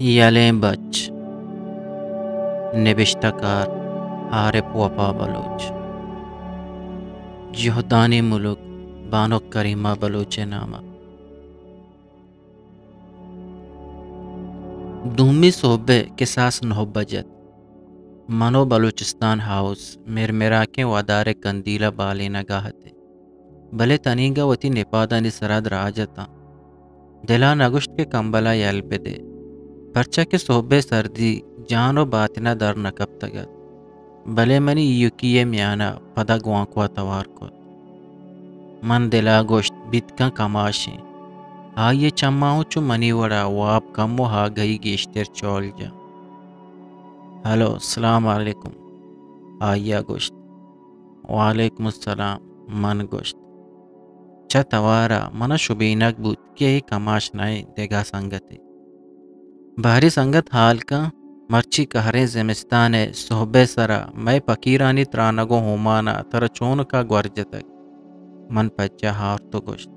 یلیں بچ، نبشتہ کار عارف وفا بلوچ، جہدانی ملک بانک کریمہ بلوچ ءِ نام ءَ۔ دومی سہب ءِ کساس نہ بج ات۔ من ءُ بلوچستان ہاؤس مرمراکیں ودار ءِ کندیل ءَ بالینگ ءَ اتیں، بلے تنیگا وتی نپادانی سرا دراج اتاں۔ دل ءَ نہ گوشت کہ کمبل ءَ یل بدے، پرچا کہ سہب ءِ سردی جان ءُ باتن ءَ در نہ کپتگ ات۔ بلے منی ایوکی ءِ میان ءَ پدا گوانکو ءَ توار کت۔ من دل ءَ گوشت، بیت کن کماشیں۔ آئی ءِ چماں ہوں چو منی وڑا واب کم ءُ آگہی گیشتر چول جاں۔ ہلو، سلام علیکم، آئی ءَ گوشت۔ وعلیکم السلام، من گوشت۔ چہ توار ءَ من ءَ شبینگ بوت کہ اے کماش نہ ایں، دگہ سنگتے۔ بہری سنگت، ہال کن، مرچی کہریں زمستان ءِ سہب ءِ سرا مئے پکیرانی ترانگ ءُ ہومان ءَ ترا چونکا گور جتگ؟ من پجہ آرت ءُ گوشت،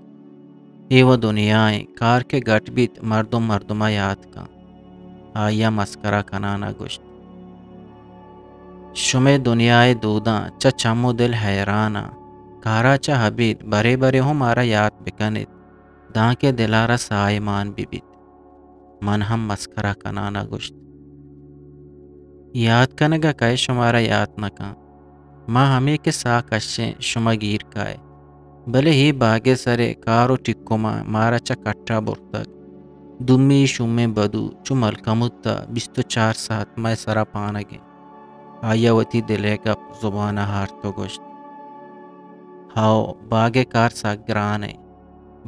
اے وَ دنیا ایں، کار کہ گٹ بیت، مردم مردم ءَ یات کن۔ آئی ءَ مسکرا کنان ءَ گوشت، شمئے دنیا ءِ دوداں چہ چم ءُ دل حیران آں۔ کارا چہ ابید برے برے ہوں مارا یات بکن ات، دانکہ دل ءَ را ساہ مان بہ بیت۔ من ہم مسکرا کنان ءَ گوشت، یات کنگ ءَ کئے شمارا یات نہ کن؟ ما ہمے کہ ساہ کشیں، شما گیر کائے۔ بلے اے باگ ءِ سر ءِ کار ءُ ٹکماں مارا چہ کٹ ءَ برتگ۔ دومی اے شومیں بدو چو ملکموت ءَ بیست ءُ چار ساعت مئے سرا پانگ ایں۔ آئی ءَ وتی دل ءِ گپ زبان ءَ آرت ءُ گوشت، ہئو، باگ ءِ کار سک گران ایں۔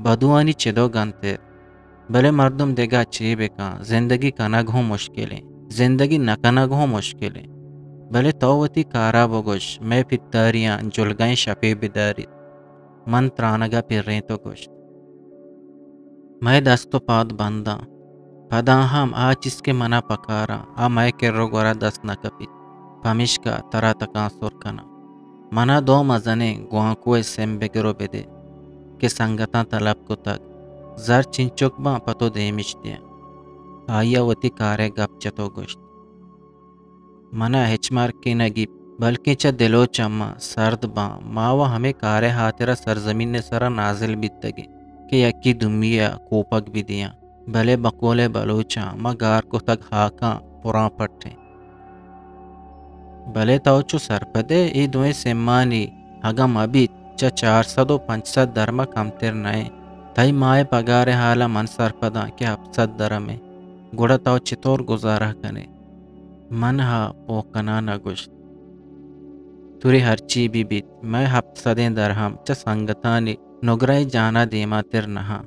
بدوانی چد ءُ گنتر۔ بلے مردم دگہ چے بکن؟ زندگی کنگ ہوں مشکل ایں، زندگی نہ کنگ ہوں مشکل ایں۔ بلے تو وتی کارا بگوش، مئے پتاریاں جلگئیں شپے بداریت۔ من ترانگ ءَ پرینت ءُ گوشت، مئے دست ءُ پاد بنداں، پدا ہم آ چیز کہ منا پکاراں، آ مئے کر ءُ گورا دست نہ کپیت، پمیشکا ترا تکانسر کناں۔ منا دو مزنیں گوانکو ءِ سم بگر ءُ بدے کہ سنگتاں طلب کتگ، زر چنچک باں پہ تو دیمش دیاں۔ آئی ءَ وتی کار ءِ گپ جت ءُ گوشت، منا ہچ مرکے نہ گیپت، بلکیں چہ دل ءُ چماں سرد باں۔ ما وَ ہمے کار ءِ ہاترا سرزمین ءِ سرا نازل بیتگیں کہ یکے دومی ءَ کوپگ بدیاں، بلے بقول بلوچاں ما گار کتگ ہاکاں پراں پٹیں۔ بلے تو چو سرپد ئے، اے دوئیں سمانی اگاں مہ بیت، چہ چار سد ءُ پنچ سد درم ءَ کمتر نہ ایں۔ تئی ماہ ءِ پگار ءِ حال ءَ من سرپداں کہ ہپت سد درم ایں، گڑا تو چتور گزارہ کن ئے؟ من ہا پوہ کنان ءَ گوشت، توری ہرچی بہ بیت، مئے ہپت سدیں درہم چہ سنگتانی نگرہ ءِ جان ءَ دیماتر نہ آں۔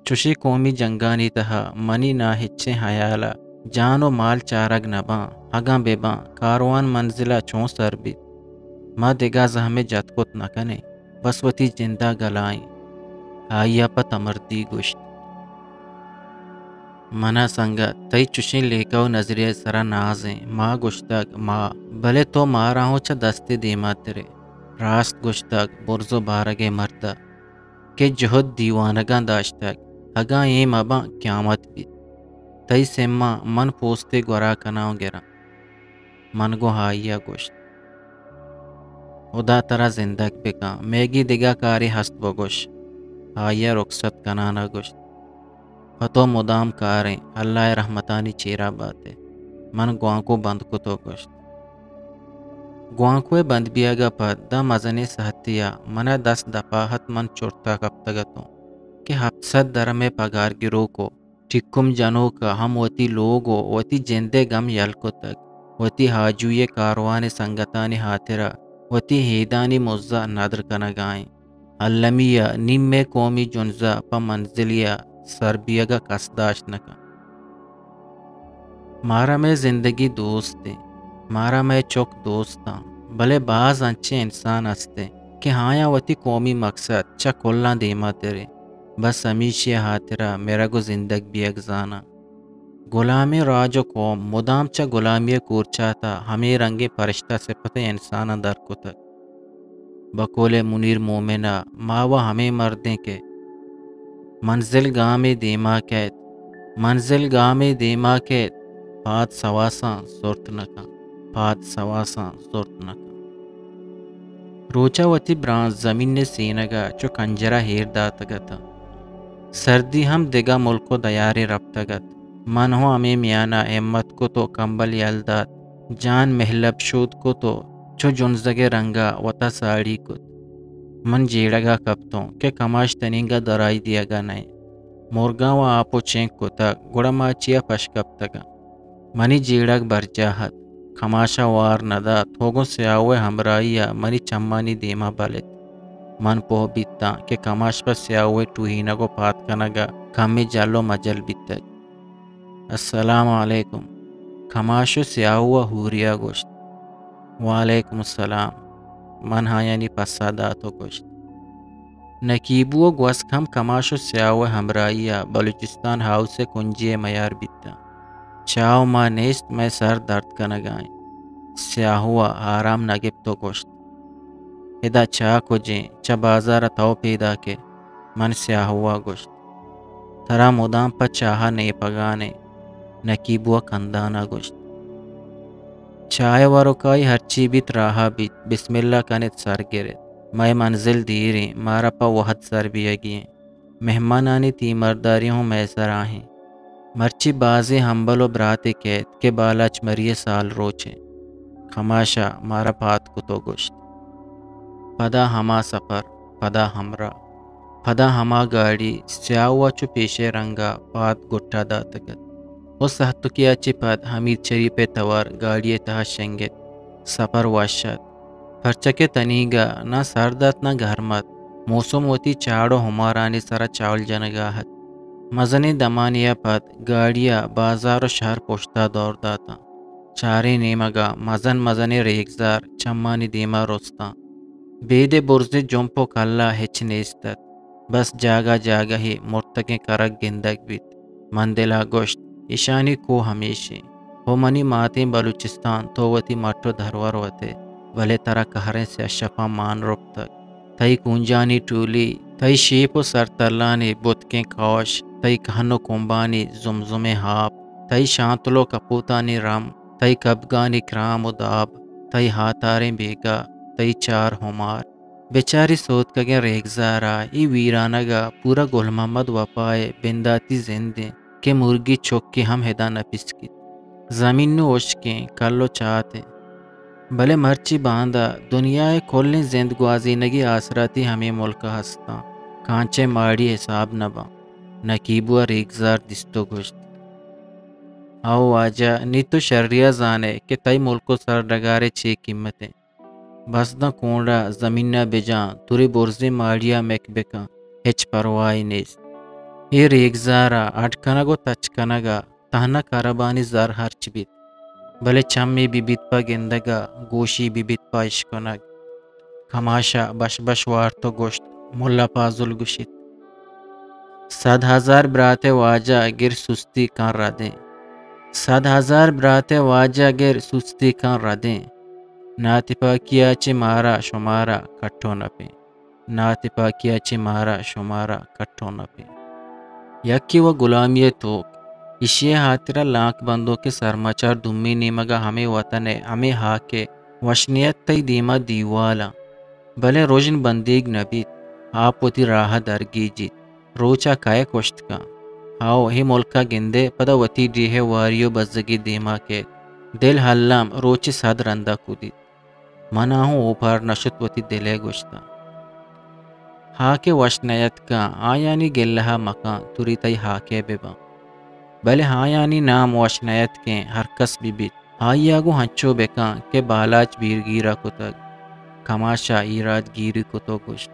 چشیں قومی جنگانی تہا منی ناہچیں ہیال ءَ جان ءُ مال چارگ نہ باں، اگاں بہ باں، کاروان منزل ءَ چون سر بیت؟ ما دگہ زہمے جت کت نہ کنیں، بس وتی جند ءَ گلائیں۔ آئی ءَ پہ تمردی گوشت، منا سنگت، تئی چشیں لیکہ ءُ نظریہ ءِ سرا ناز ایں۔ ما گوشتگ ما، بلے تو مارا ہوں چہ دستے دیماتر ئے۔ راست گوشتگ، برز ءُ بارگ ءِ مرد ءَ کہ جہد دیوانگاں داشتگ، اگاں اے مہ باں، قیامت بیت۔ تئی سماں من پوستے گورا کناں ءُ گراں۔ من گوں آئی ءَ گوشت، ہدا ترا زندگ بکن، مئیگی دگہ کارے ہست بگوش۔ آئی ءَ رخصت کنان ءَ گوشت، پہ تو مدام کاریں، اللہ ءِ رحمتانی چیرا بات ئے۔ من گوانکو بند کت ءُ گوشت۔ گوانکو ءِ بند بیگ ءَ پد داں مزنیں ساہتے ءَ من ءَ دست دپا ات، من چرت ءَ کپتگ اتوں کہ ہپت سد درم ءِ پگار گروک ءُ ٹکم جنوک ءَ ہم وتی لوگ ءُ وتی جند ءِ گم یل کتگ، وتی آجوئی ءِ کاروان ءِ سنگتانی ہاترا وتی ہیدانی مز ءَ ندر کنگ ءَ ایں۔ المی ءَ نی مئے قومی جنز ءَ پہ منزلے ءَ سر بیگ ءَ کس داشت نہ کنت۔ مارا مئے زندگی دوست ایں، مارا مئے چک دوست آں، بلے باز انچیں انسان است ایں کہ آیاں وتی قومی مقصد چہ کلاں دیماتر ایں، بس ہمیشی ءِ ہاترا مرگ ءُ زندگ بیگ زاناں۔ گلامیں راج ءُ قوم مدام چہ گلامی ءِ کورچات ءَ ہمے رنگیں پرشتہ صفتیں انساناں در کتگ۔ بقول منیر مومن ءَ ما وَ ہمے مردیں کہ منزل گامے دیما کئیت، منزل گامے دیما کیت، پاد سواساں زرت نہ کن، پاد سواساں زرت نہ کن۔ روچا وتی برانز زمین ءِ سینگ ءَ چو کنجرا ایر داتگ ات۔ سردی ہم دگہ ملک ءُ دیارے رپتگ ات۔ من ہوں ہمے میان ءَ ہمت کت ءُ کمبل یل دات۔ جان مہلب شود کت ءُ چو جنزگ ءِ رنگ ءَ وتا ساڑی کت۔ من جیڑگ ءَ کپتوں کہ کماش تنیگا درائی دیگ ءَ نہ انت۔ مرگاں و آپ ءُ چنک کتگ، گڑا ما چیا پش کپتگاں؟ منی جیڑگ برجاہ ات۔ کماش ءَ وار نہ دات، ہو گوں سیاہو ءِ ہمراہی ءَ منی چمانی دیما بلت۔ من پوہ بیتاں کہ کماش پہ سیاہو ءِ ٹوہینگ ءُ پاد کنگ ءَ کمے جل ءُ مجل بیتگ۔ السلام علیکم، کماش ءُ سیاہو ءَ ہوریا گوشت۔ وعلیکم السلام، من آیانی پسہ دات ءُ گوشت۔ نکیبو ءُ گوسک ہم کماش ءُ سیاہو ءِ ہمراہی ءَ بلوچستان ہاؤس ءِ کنجی ءِ میار بیتاں۔ چاہ ءُ ماہ نیست، مئے سر درد کنگ ءَ انت۔ سیاہو ءَ آرام نہ گپت ءُ گوشت۔ ادا چاہ کجیں؟ چہ بازار ءَ تو پیداک ئے؟ من سیاہو ءَ گوشت۔ ترا مدام پہ چاہ ءَ نیپگان ایں، نکیبو ءَ کندان ءَ گوشت۔ چاہ ءِ وروکائی ہرچی بیت راہ ءَ بیت، بسم اللہ کن ات سر گر ات۔ مئے منزل دیر ایں، مارا پہ وہد سر بیگی ایں۔ مہمانانی تیمارداری ہوں مئے سرا ایں۔ مرچی بازیں ہمبل ءُ براتے کئیت کہ بالاچ مری ءِ سال روچ ایں۔ کماش ءَ مارا پاد کت ءُ گوشت۔ پدا ہما سپر، پدا ہمراہ، پدا ہما گاڑی، سیاہو ءَ چو پیشے رنگ ءَ پاد گٹا داتگ ات ءُ سہتکے ءَ چہ پد حمید شریف ءِ توار گاڑی ءِ تہا شنگ ات۔ سپر وش ات، پرچا کہ تنیگا نہ سرد ات نہ گرم ات۔ موسم وتی چاڑ ءُ ہمارانی سرا چاول جنگا ات۔ مزنیں دمانے ءَ پد گاڑی ءَ بازار ءُ شہر پشتا دور داتاں۔ چاریں نیمگا مزن مزنیں ریگزار چمانی دیما رستاں۔ بید ءِ برزیں جمپ ءُ کلا ہچ نیست ات۔ بس جاگہ جاگہے مرتگیں کرگ گندگ بیت۔ من دلا گوشت، ایشانی کوہ ہمیش ایں۔ ہو منی ماتیں بلوچستان، تو وتی مٹ ءُ درور وت ئے، بلے ترا کہریں سیاہ شپاں مان رپتگ۔ تئی کونجانی ٹولی، تئی شیپ ءُ سرتلانی بتکیں کاش، تئی کہن ءُ کمبانی زمزمیں ہاپ، تئی شانتل ءُ کپوتانی رم، تئی کبگانی کرام ءُ داب، تئی ہاتاریں بیگاہ، تئی چار ہمار۔ بچار اے سوتکگیں ریگزار ءَ، اے ویرانگ ءَ پورا گل محمد وفا ءِ بنداتی زند ایں کہ مرگی چکے ہم ادا نہ پسکیت۔ زمین نوں ہشکیں، کل ءُ چات ایں۔ بلے مرچی باندا دنیا ءِ کلیں زند گوازینگی آسراتی ہمے ملک ءَ ہستاں، کانچیں ماڑی حساب نہ باں۔ نکیبو ءَ ریگزار دیست ءُ گوشت، ہئو واجہ، نی تو شریا زان ئے کہ تئی ملک ءُ سرڈگار ءِ چے قیمت ایں۔ بس داں کونڈا زمین ءَ بجاں، ترے برزیں ماڑی ءَ مک بکن، ہچ پرواہے نیست۔ اے ریگزار ءَ اڈ کنگ ءُ تچ کنگ ءَ تہنا کربانی زر ہرچ بیت، بلے چمے بہ بیت پہ گندگ ءَ، گوشے بہ بیت پہ اشکنگ۔ کماش ءَ بش بش وارت ءُ گوشت، ملا پازل گوشیت، صد ہزار برات ءِ واجہ گر سستی کن ردیں۔ صد ہزار برات ءِ واجہ گر سستی کن ردیں۔ ناتپاکی ءَ چہ مارا شمارا کٹو نپیں۔ ناتپاکی ءَ چہ مارا شمارا کٹو نپیں۔ یکے و گلامی ءِ توک، ایشی ءِ ہاترا لانک بندوک ءِ سرمچار دومی نیمگ ءَ ہمے وطن ءِ ہمے ہاک ءِ وشنیت تئی دیما دیوالاں، بلے رژن بندیگ نہ بیت، آپ وتی راہ ءَ درگیجیت۔ روچ ءَ کئے کشت کن؟ ہئو، اے ملک ءَ گندئے، پدا وتی ڈیھ ءِ واری ءُ بزگی دیما کیت۔ دل الم روچے صد رندا کدیت۔ من ءَ ہوں اوپار نہ شت وتی دل ءِ گوشتاں۔ ہاک ءِ وش نیتکاں، آیانی گلہ ءَ مکن، توری تئی ہاک ءِ بباں۔ بلے آیانی نام وش نیتکیں، ہرکس ببیت، آئی ءَ گوں ہنچو بکن کہ بالاچ بیرگیر ءَ کتگ۔ کماش ءَ ایراد گیری کت ءُ گوشت،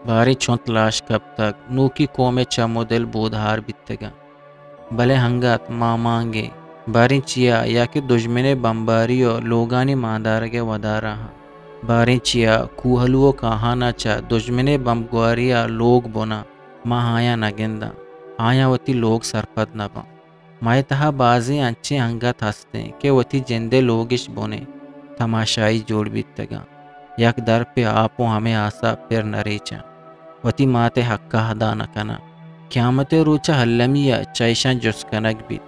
باریں چنت لاش کپتگ، نوکی قوم ءِ چم ءُ دل بودہار بیتگ انت۔ بلے انگت مامانگیں، باریں چیا یا کہ دژمن ءِ بمباری ءُ لوگانی ماندارگ ءِ ودار ءَ انت۔ باریں چیا کوہلو ءُ کاہان ءَ چہ دژمن ءِ بمبگواری ءَ لوگ بناں، ما آیاں نہ گنداں، آیاں وتی لوگ سرپد نہ باں۔ مئے تہا بازیں انچیں انگت ہست انت کہ وتی جند ءِ لوگ اش بن انت، تماشائی جوڑ بیتگاں۔ یک درپے آپ ءُ ہمے آس ءَ پر نہ ریچاں۔ وتی مات ءِ حق ءَ ادا نہ کناں۔ قیامت ءِ روچ ءَ المی ءَ چہ ایشاں جست کنگ بیت۔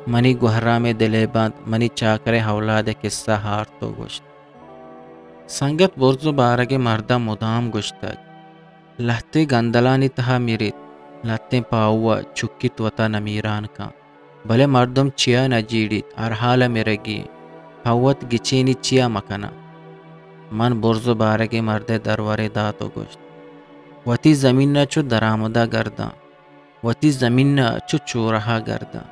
منی گوھرام ءِ دل ءِ بند منی چاکر ءِ اولاد ءِ کسہ آرت ءُ گوشت۔ سنگت برز ءُ بارگ ءِ مرد ءَ مدام گوشتگ، لھتے گندلانی تہا مریت، لھتیں پاھو ءَ چکیت وتا نمیران کن۔ بلے مردم چیا نہ جیڑیت، ھر حال ءَ مرگی اِنت۔ پہ وت گچینی چیا مکناں؟ من برز ءُ بارگ ءِ مرد ءِ درورے دات ءُ گوشت، وتی زمین ءَ چو درآمد ءَ گرداں، وتی زمین ءَ چو چورہ ءَ گرداں،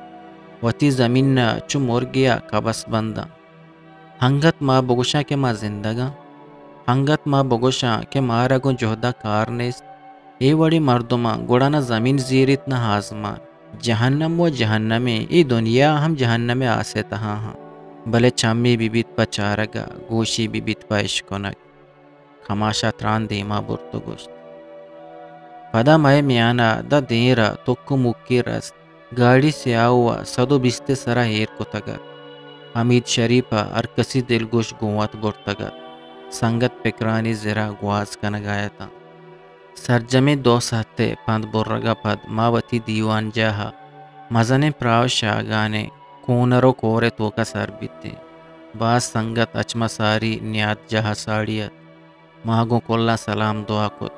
وتی زمین ءَ چو مرگے ءَ کبس بنداں۔ انگت ما بگوشاں کہ ما زندگ آں؟ انگت ما بگوشاں کہ مارا گوں جھد ءَ کار نیست؟ اے وڑیں مردماں گڑا نہ زمین زیریت نہ آزمان۔ جھنم ءُ جھنمیں، اے دنیا ھم جھنم ءِ آس ءِ تہا آں۔ بلے چمے بہ بیت پہ چارگ ءَ، گوشے بہ بیت پہ اشکنگ۔ کماش ءَ تران دیم ءَ برت ءُ گوشت۔ پدا مئے میان ءَ داں دیر ءَ تک ءُ مکی رست۔ گاڑی سیاھو ءَ سد ءُ بیست ءِ سرا ایر کتگ اَت۔ حمید شریپ ءَ ھرکسی دلگوش گوں وت برتگ اَت۔ سنگت پکرانی زر ءَ گواز کنگ ءَ اَت اَنت۔ سرجمیں دو ساھت ءِ پند برگ ءَ پد ما وتی دیوانجاہ ءَ مزنیں پراہ ءُ شاھگانیں کونر ءُ کور ءِ توک ءَ سر بیتیں۔ باز سنگت اچ ما ساری نیادجاہ ءَ ساڑی اَت۔ ما گوں کلاں سلام دعا کت۔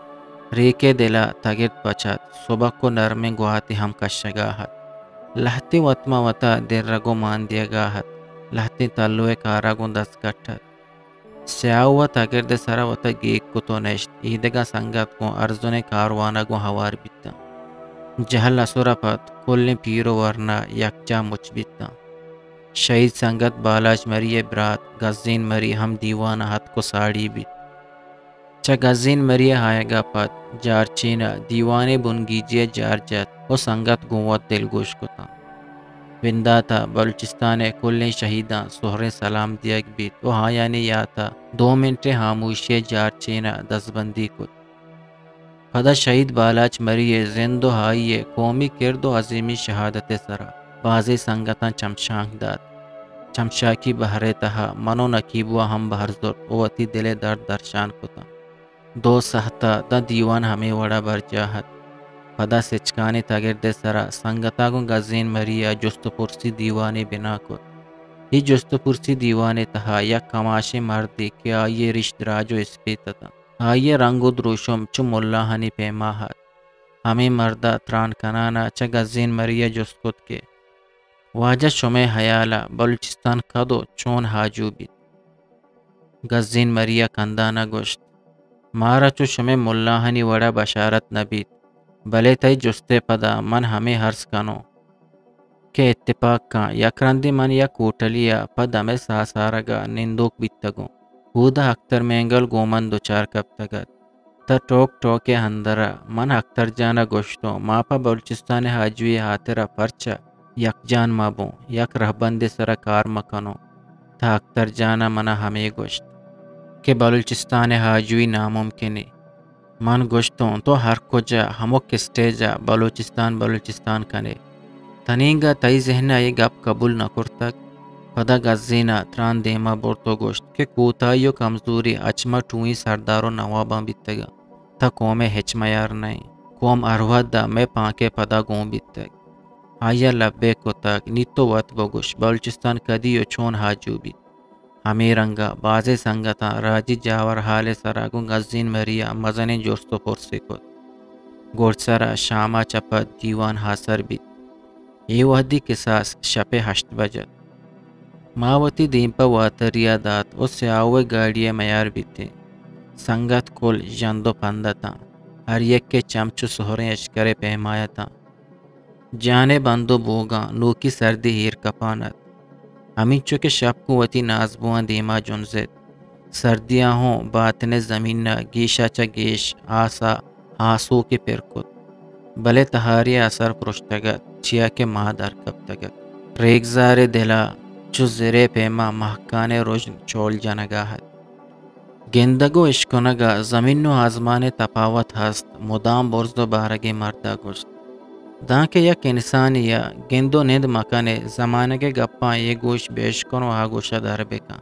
ریک ءِ دل ءَ تگرد پچ اَت۔ سبک ءُ نرمیں گواتے ھم کشگ ءَ اَت۔ لھتے وت ماں وت ءَ درگ ءُ مان دیگ ءَ اَت۔ لھتیں تلو ءِ کار ءَ گوں دست کٹ اَت۔ سیاھو ءَ تگرد ءِ سرا وت ءَ گیگ کت ءُ نشت۔ ایدگہ سنگت گوں ارزنیں کاروان ءَ گوں ھوار بیتاں۔ جھل اسر ءَ پد کلیں پیر ءُ ورنا یکجاہ مچ بیتاں۔ شھید سنگت بالاچ مری ءِ برات گزین مری ھم دیوان ءَ اتک ءُ ساڑی بیت۔ چہ گزین مری ءِ آیگ ءَ پد جارچین ءَ دیوان ءِ بنگیجی ءَ جار جت ءُ سنگت گوں وت دلگوش کتاں۔ بندات ءَ بلوچستان ءِ کلیں شھیداں سھریں سلام دیگ بیت ءُ آیانی یات ءَ دو منٹے ھاموشی ءَ جارچین ءَ دزبندی کت۔ پدا شھید بالاچ مری ءِ زند ءُ آئی ءِ قومی کرد ءُ عظیمیں شھادت ءِ سرا بازیں سنگتاں چمشانک دات۔ چمشاکی بھر ءِ تہا من ءُ نکیبو ءَ ھم بھر زرت ءُ وتی دل ءِ درد درشان کتاں۔ دو ساھت ءَ داں دیوان ھمے وڑ ءَ برجاہ اَت۔ پدا سچکانی تگرد ءِ سرا سنگتاں گوں گزین مری ءَ جست ءُ پرسی دیوانے بنا کت۔ اے جست ءُ پرسی دیوان ءِ تہا یک کماشیں مردے کہ آئی ءِ ریش دراج ءُ اسپیت اَت اَنت۔ آئی ءِ رنگ ءُ دروشم چو ملاھانی پیما اَت۔ ھمے مرد ءَ تران کنان ءَ چہ گزین مری ءَ جست کت کہ واجہ، شمئے ھیال ءَ بلوچستان کد ءُ چون آجو بیت؟ گزین مری ءَ کندان ءَ گوشت، مارا چو شمئے ملاھانی وڑ ءَ بشارت نہ بیت، بلے تئی جست ءِ پدا من ھمے ارز کنوں کہ اتپاک کن یک رندے من یک ھوٹلے ءَ پہ دمے ساہ سارگ ءَ نندوک بیتگوں۔ اودا اختر مینگل گوں من دچار کپتگ اَت۔ تاں ٹوک ٹوک ءِ اندر ءَ من اختر جان ءَ گوشتوں، ما پہ بلوچستان ءِ آجوئی ءِ ھاترا پرچا یک جان مہ بوں، یک رھبندے سرا کار مہ کنوں؟ تاں اختر جان ءَ من ءَ ھمے گوشت کہ بلوچستان ءِ آجوئی ناممکنے۔ من گوشتوں، تو ھر کجا ھمک اسٹیج ءَ بلوچستان، بلوچستان کن ئے۔ تنیگا تئی ذھن ءَ اے گپ قبول نہ کرتگ؟ پدا گزین ءَ تران دیم ءَ برت ءُ گوشت کہ کوتاھی ءُ کمزوری اچ ما ٹوھیں سردار ءُ نواباں بیتگ اَنت، تاں قوم ءِ ھچ میار نہ اِنت۔ قوم ھر وھد ءَ مئے پانک ءِ پدا گون بیتگ۔ آئی ءَ لبیک کتگ، نی تو وت بگوش، بلوچستان کدی ءُ چون آجو بیت؟ ھمے رنگ ءَ بازیں سنگتاں راجی جاور ھال ءِ سرا گوں گزین مری ءَ مزنیں جست ءُ پرسے کت۔ گڈسر ءَ شام ءَ چہ پد دیوان آسر بیت۔ اے وھدی کساس شپ ءِ ھشت بج اَت۔ ما وتی دیم پہ واتری ءَ دات ءُ سیاھو ءِ گاڑی ءِ میار بیتیں۔ سنگت کل ژند ءُ پند اَتاں۔ ھر یکے چم چو سھریں اشکرے پیما اَتاں۔ جان ءِ بند ءُ بوگاں نوکی سردی ایر کپان اَت۔ ھمینچو کہ شپ گوں وتی نازبواں دیما جنزت، سردی ءَ ھوں باتن ءِ زمین ءَ گیش ءَ چہ گیش آس ءَ آسوکے پر کت، بلے تھاری ءِ اثر پرشتگ اَت، چیا کہ ماہ در کپتگ اَت۔ ریگزار ءِ دل ءَ چو زر ءِ پیما مھکان ءِ رژن چول جنگ ءَ اَت۔ گندگ ءُ اشکنگ ءَ زمین ءُ آزمان ءِ تپاوت ھست، مدام برز ءُ بارگیں مرد ءَ گوشت۔ دانکہ یک انسانے ءَ گند ءُ نند مکن ئے، زمانگ ءِ گپاں اے گوش بہ اشکن ءُ آ گوش ءَ در بہ کن۔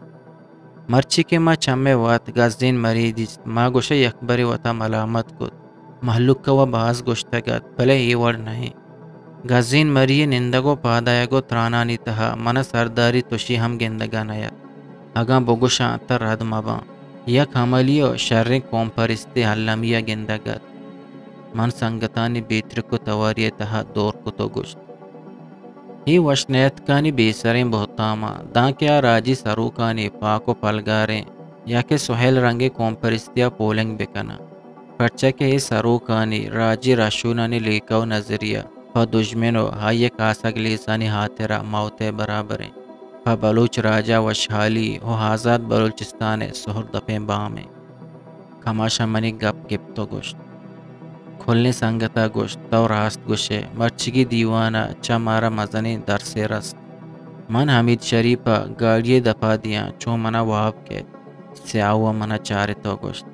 مرچی کہ ما چم ءَ وت گزین مری دیست، ما گوش ءَ یکبرے وت ءَ ملامت کت۔ مہلوک ء و باز گوشتگ ات، بلے اے وڑ نہ انت۔ گزین مری ء نندگ و پادایگ و ترانانی تہا من ء سرداری تشی ہم گندگ ء نہ ات۔ اگاں بگوشاں تہ رد مہ باں، یک عملی و شریں قوم پرستی المی ء گندگ ات۔ من سنگتانی بے ترک و تواری ء تہا دور کت و گوشت، اے وش نیتکانی بے سریں بہتاماں، دانکہ آ راجی سروکانی پاک و پلگاریں یا کہ سہیل رنگیں قوم پرستی ء پولنگ بکناں، پرچا کہ اے سروکانی راجی رہشونانی لیکہ و نظریہ پہ دژمن و آئی ء کاسگ لیسانی ہاترا موت ء برابر انت۔ پہ بلوچ راج ء وشحالی و آزات بلوچستان ء سہردپیں بام انت۔ کماش ء منی گپ گپت و گوشت، کلیں سنگت ء گوشت، تو راست گوش ئے، مرچیگی دیوان ء چہ مارا مزنیں درسے رست۔ من حمید شریف ء گاڑی ء دپا دیاں، چو من ء واب کیت، سیاہو ء من ء چارت و گوشت،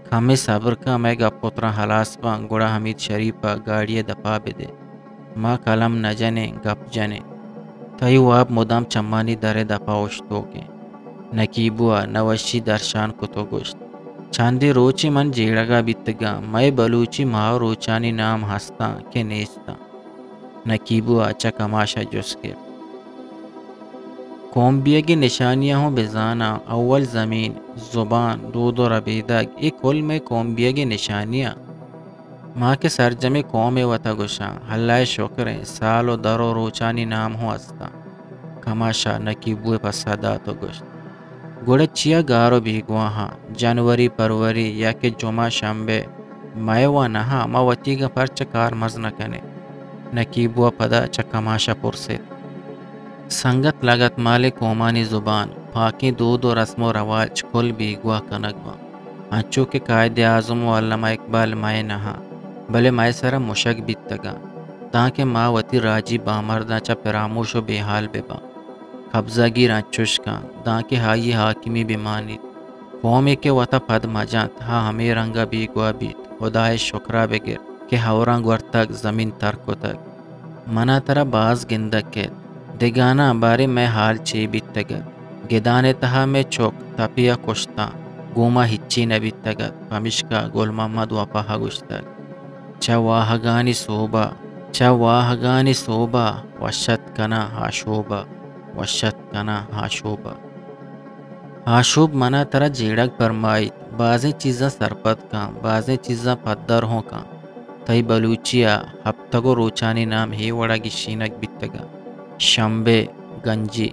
کمے صبر کن، مئے گپ و تران ہلاس باں، گڑا حمید شریف ء گاڑی ء دپا بدے۔ ما کلم نہ جنیں، گپ جنیں۔ تئی واب مدام چمانی در ء دپا اوشتوک انت۔ نکیبو ء نوشی درشان کت و گوشت، چندے روچے من جیڑگا بیتگاں، مئے بلوچی ماہ و روچانی نام ہستاں کہ نیستاں؟ نکیبو ء چہ کماش ء جست گپت۔ قوم بیگ ء نشانیاں ہوں بزاناں، اول زمین، زبان، دود و ربیدگ، اے کل مئے قوم بیگ ء نشانیاں۔ ما کہ سرجمیں قوم ء وتا گوشاں، اللہ ء شکر انت، سال و در و روچانی نام ہوں ہستاں۔ کماش ء نکیبو ء پسہ دات و گوشت، گڑا چیا گار و بیگواہاں؟ جنوری، پروری یا کہ جمعہ، شنبے، مئے و نہاں، ما وتیگاں پرچہ کارمرز نہ کنیں؟ نکیبو ء پدا چہ کماش ء پرسیت۔ سنگت لگت مالیں قومانی زبان، پاکیں دود و رسم و رواج کل بیگواہ کنگ باں۔ انچو کہ قائد اعظم و علامہ اقبال مئے نہاں، بلے مئے سرا مشگ بیتگاں، تانکہ ما وتی راجی بامرداں چہ پراموش و بے حال بہ باں۔ قبضہ گیر انچوش کن، دانکہ آئی حاکمی بہ مانیت۔ قومے کہ وتا پد مجنت، ہا ہمے رنگا بیگواہ بیت۔ خدائے شکرا بگر کہ ہئوراں گورتگ، زمین تر کتگ۔ منا ترا باز گندگ کیت۔ دگہ ناں، باریں مئے حال چے بیتگ ات؟ گدان ء تہا مئے چک تپے ء کشتاں، گوں ما ہچی نہ بیتگ ات، پمشکا گل محمد وپا ء گوشتگ، چہ واہگانی سوبا، چہ واہگانی سوبا، وشت کناں آشوبا، وشت کناں آشوبا۔ آشوب منا ترا جیڑگ پرمائیت، بازیں چیزاں سرپد کن، بازیں چیزاں پدر ہوں کن۔ تئی بلوچی ء ہپتگ و روچانی نام ہے وڑا گیشینگ بیتگاں۔ شمبے گنجی،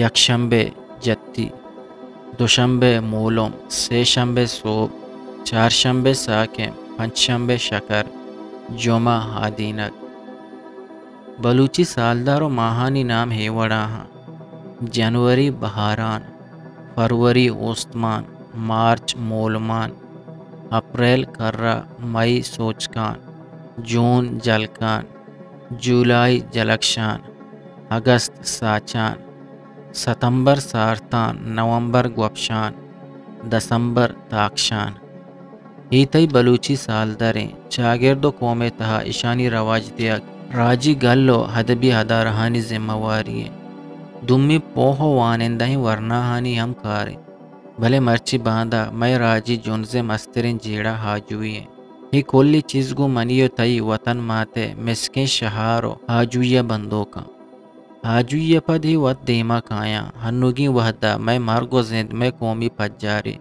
یکشمبے جتی، دوشمبے مولم، سے شمبے سوب، چارشمبے ساکم، پنچشمبے شکر، جمعہ آدینگ۔ بلوچی سالدار و ماہانی نام ہے وڑا ہاں۔ جنوری بہاران، فروری اوستمان، مارچ مولمان، اپریل کرا، مئی سوچکان، جون جلکان، جولائی جلکشان، اگست ساچان، ستمبر سارتان، نومبر گوپشان، دسمبر تاکشان۔ اے تئی بلوچی سالدریں چاگرد و قوم ء تہا اشانی رواج دیگ راجی گل و ادبی ادارہانی ذمہ واری انت۔ دومی پوہ و وانندہیں ورناہانی ہم کار انت۔ بلے مرچی باندا مئے راجی جنز ء مستریں جیڑہ آجوئی انت۔ اے کلی چیز گوں منی و تئی وطن مات ء مسکیں شہار و آجوئی ء بندوک انت۔ آجوئی ء پد اے وت دیما کایاں۔ ہنوگیں وہدا مئے مرگ و زند مئے قومی پجارے،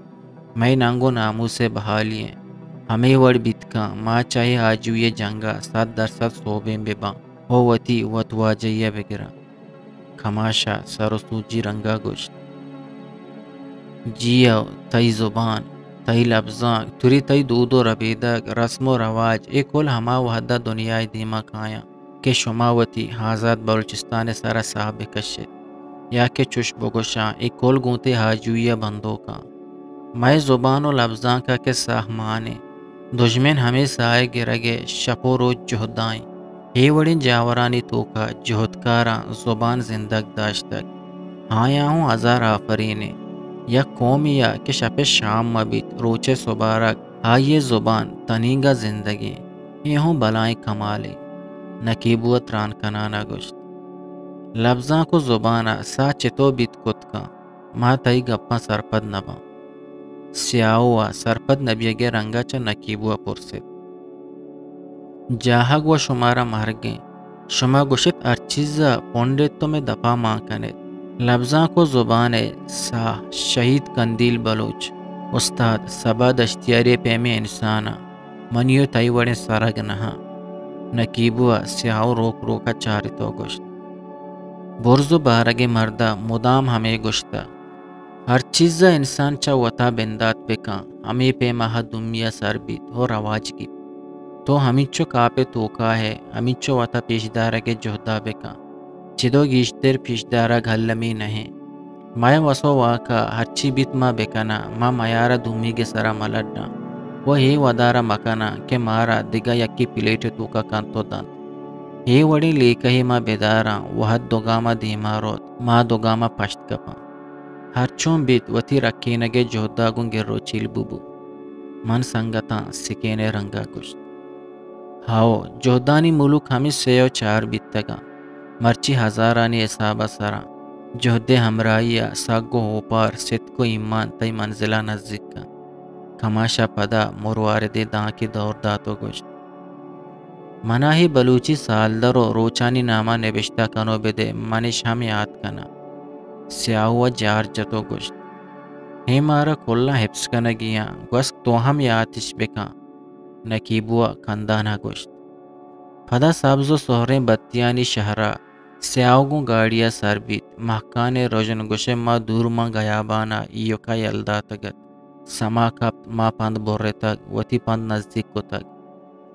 مئے ننگ و ناموس ء بحالی انت۔ ہمے وڑ بیت کن ما چہ اے آجوئی ء جنگا سد درسد سوبین بباں و وتی وتواجہی ء بگراں۔ کماشا سر و سوجی رنگا گوشت، جی او، تئی زبان، تئی لبزانک، توری تئی دود و ربیدگ، رسم و رواج، اے کل ہما وہدا دنیائے دیما کایاں۔ کہ شما وتی آزات بلوچستان ء سرا ساہ بکشیت، یا کہ چش بگوشاں، اے کل گوں تئی آجوئی ء بندوکاں۔ مئے زبان و لبزانک ء کہ ساہ مان انت، دژمن ہمے ساہ ء گرگ ء شپ و روچ جہدائیں۔ اے وڑیں جاورانی توکا جہدکاراں زبان زندگ داشتگ۔ آیاں ہوں ہزار آفرین انت۔ یک قومے ء کہ شپ ء شام مہ بیت، روچ ء سبارگ، آئی ء زبان تنینگا زندگیں۔ اے ہوں بلائیں کمالے۔ نکیبو ء تران کنان ء گوشت، لبزانک و زبان ء ساہ چتو بیت کت کن؟ ما تئی گپاں سرپد نہ باں۔ سیاہو ءَ سرپد نہ بیگ ءِ رنگ ءَ چہ نکیبو ءَ پرس ایت۔ جاہگ وَ شمارا مرگ ایں۔ شما گوش ایت ہر چیز ءَ پنڈ ایت تو مئے دپ ءَ مان کن ایت۔ لبزانک ءُ زبان ءِ ساہ، شہید قندیل بلوچ، استاد صبا دشتیاری ءِ پیمیں انسان ءَ منی ءُ تئی وڑیں سرگ نہ اَنت۔ نکیبو ءَ سیاہو روک روک ءَ چارت ءُ گوشت، برز ءُ بارگیں مرد ءَ مدام ہمے گوشتہ، ہر چیز ءَ انسان چہ وت ءَ بندات بہ کن، ہمے پیم ءَ دومی ءَ سر بیت ءُ رواج گیپت۔ تو ہمینچک آپ ءِ توک ءَ ئے، ہمینچو وت ءَ پیش دارگ ءِ جہد ءَ بہ کن۔ چد ءُ گیشتر پیش دارگ المی نہ اِنت۔ مئے وس ءُ واک ءَ ہرچی بیت ما بہ کناں، ما میار ءَ دومیگ ءِ سر ءَ مہ لڈاں ءُ اے ودار ءَ مہ کناں کہ مارا دگہ یکے پلیٹ ءِ توک ءَ کنت ءُ دنت۔ اے وڑیں لیکہے ما بہ داراں، وہد دو گام ءَ دیم ءَ روت، ما دو گام ءَ پشت کپاں۔ ہرچون بیت، وتی رکینگ ءِ جہد ءَ گوں گر ءُ چیل ببو۔ من سنگتاں سکین ءِ رنگ ءَ گوشت۔ ہئو، جہدانی ملوک ہمے سے ءُ چار بیتگ اَنت۔ مرچی ہزارانی حساب ءَ سر اَنت۔ جہد ءِ ہمراہی ءَ سگ ءُ اوپار، ستک ءُ ایمان تئی منزل ءَ نزیک کنت۔ کماش ءَ پدا مرواردیں دانکے دور دات ءُ گوشت، منا اے بلوچی سالدر ءُ روچانی نام ءَ نبشتہ کنو بدئے، من اش ہم یات کناں۔ سیاہو ءَ جار جت ءُ گوشت، اے مارا کلاں حفظ کنگی اَنت، گوست تو ہم یات اش بکن۔ نکیبو ءَ کندان ءَ گوشت۔ پدا سبز ءُ سہریں بتیانی شہر ءَ سیاہو گوں گاڑی ءَ سر بیت۔ مہکان ءِ رژن گوش ئے ما دور ماں گیابان ءَ ایوک ءَ یل داتگ اَت۔ سما کپت، ما پند برتگ، وتی پند نزیک کتگ۔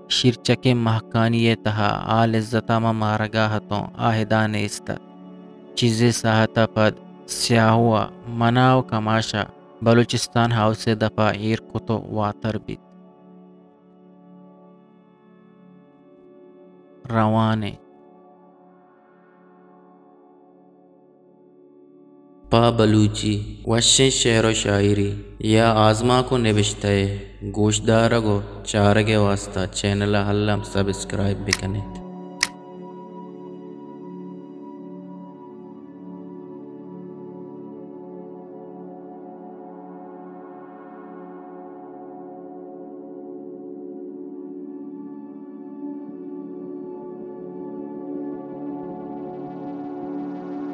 شیرچکیں مہکانی ءِ تہا آ لذت ءَ ما مارگ ءَ اتوں، آ ادا نیست اَت۔ چیزے ساہت ءَ پد سیاہو ءَ منا ءُ کماش ءَ بلوچستان ہاؤس ءِ دپ ءَ ایر کت ءُ واتر بیت۔ روان ایں۔ پہ بلوچی وشیں شعر ءُ شاعری یا آزمانک ءُ نبشتہ ءِ گوشدارگ ءُ چارگ ءِ واستہ چینل ءَ الم سبسکرائب بکن ات۔